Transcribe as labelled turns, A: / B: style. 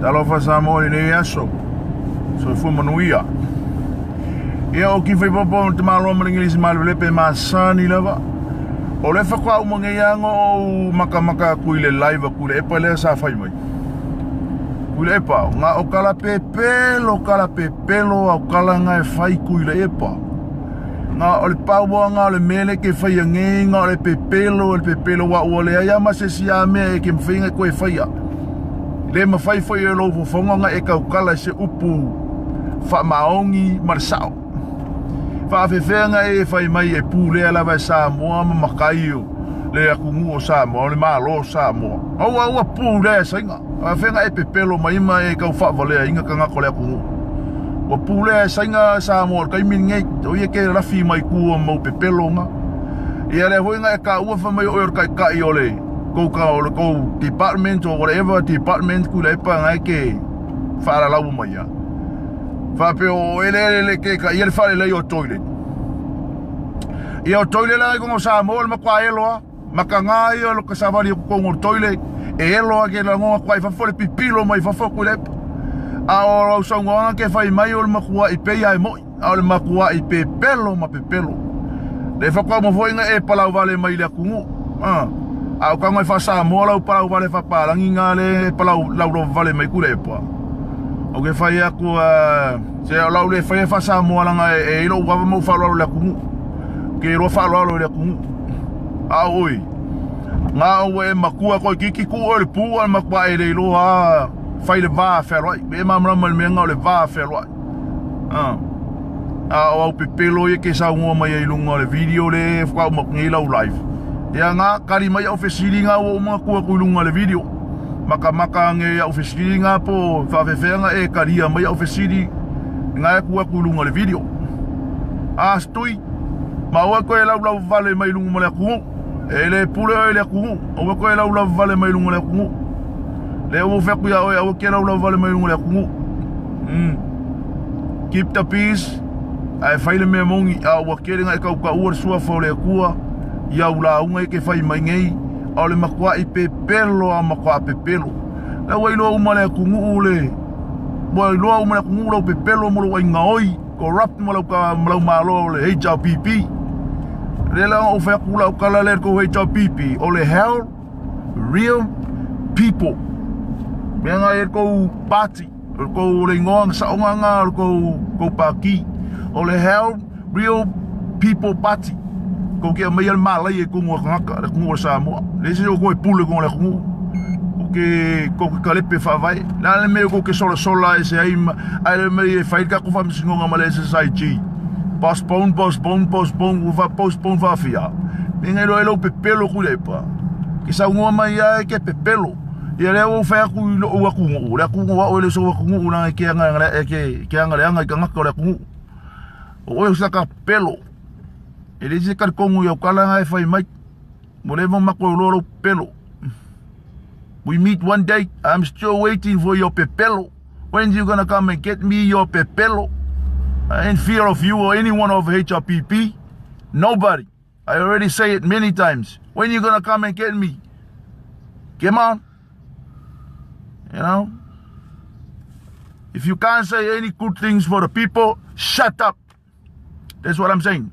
A: Talofa Samoa i lenei aso. Soifua manuia. Ia o ki faipopo te malo ma le Ingilisi ma le pe masani lava. O le faatoa uma nei lava ona ou makamaka atu i le live a Tuilaepa lea sa fai mai. Tuilaepa, na o tala pepelo, tala pepelo au tala na e fai Tuilaepa. Na o le pau lava na o le mea lea e te faia nei, na o le pepelo, le pepelo aua ua leai lava ma se isi lava mea e te mafai ona e toe faia. Le mafai foi e lou fofoga ona e tautala i se upu faamaoni ma le sao. Faafefea na e fai mai e pulea lava e Samoa ma matai o le atunuu o Samoa, o le Malo o Samoa. Aua ua pulea e Saina. Faafefea na e pepelo mai ma e tau faavaleaina tagata o le atunuu. Ua pulea e Saina Samoa i le taimi lenei. O ia ke lafi mai tua ma mau pepelo na. Ia lea foi na e taua fai mai o oe o le taitai o le kou ka o le kou department or whatever department Tuilaepa na e ke faalalau mai ia. Faapea o oe le le ke ka ia le faalelei o toilet. Ia o toilet la i kongo Samoa le matua elo a. Makaga ia o ka savali o totonu o le toilet. E elo a ke lagoga atu ai fafo le pipilo mai fafo Tuilaepa. A o lau saunoaga ke fai mai o le matua i pei a e moi. A o le matua i pepelo ma pepelo. Le faatoa uma foi na e palau vale mai i le atunuu. A a o tago e faa-Samoa lau palau vale faapalagi na le palau laulova vale mai Tuilaepa. O ke fai atu a se o lau le fai faa-Samoa langa e i lou ava ma ou faaaloalo i le atunuu. Ke iloa faaaloalo i le atunuu. A o oe, na ua e matua toeitiiti tuu oe i le pu a o le matua e le iloa lava fai le va fealuai. E malamalama i le mea lena o le va fealuai. A a o au pepelo ia ke saunoa mai ai i luga o le video le faatoa uma atu nei lau live. Ia na kali mai au fesili na ua uma ona tuu atu i luga o le video. Makamaka ane au fesili na po o faafefea ona e talia mai au fesili na e tuu atu i luga o le video. A Stui, ma aua e toe laulau vale mai luga ma le atunuu. E le pule oe i le atunuu. Aua e toe laulau vale mai luga o le atunuu. Lea ua ou fai atu ia oe, aua e te laulau vale mai luga o le atunuu. Keep the peace ae fai le mea moni a ua tele na e tautaua le suafa o le Atua i au lauga ia ke fai mai nei a o le matuai pepelo a matua pepelo la ua iloa uma le atunuu le ua iloa uma le atunuu lau pepelo mo lou aiga oi corrupt ma lau ma lau malo le HRPP le la ou fai atu lau tala le kou HRPP o le hell real people mea nga e kou party O le kou le igoa saoga na o le kou kou pākī. O le Hell Real People Party. Kou ke aumaia le malaia i totonu o tagata, le atunuu o Samoa. Leai se o kou e pule i totonu o le atunuu. Kou ke kou ke kalepe faavae. Le a le mea kou ke solasola ese ai ma ae le mea e fai le tatou faamasinoga ma le SSIG. Postpone, postpone, postpone, ua fa postpone faafia. Mea ngai loa e lou pepelo Tuilaepa. Ke saunoa mai lava e ke pepelo. Ia lea ua ou fai atu i lou atunuu, le atunuu o au e le o sou atunuu leaga e ke aga e ke ke aga leaga i tagata o le atunuu. O oe o se tagata pepelo. E leai se talitonu i au tala na e fai mai. Ua leva ona matou iloa lou pepelo. We meet one day, I'm still waiting for your pepelo. When you gonna come and get me your pepelo? I ain't fear of you or anyone of HRPP. Nobody. I already say it many times. When you gonna come and get me? Come on. You know? If you can't say any good things for the people, shut up. That's what I'm saying.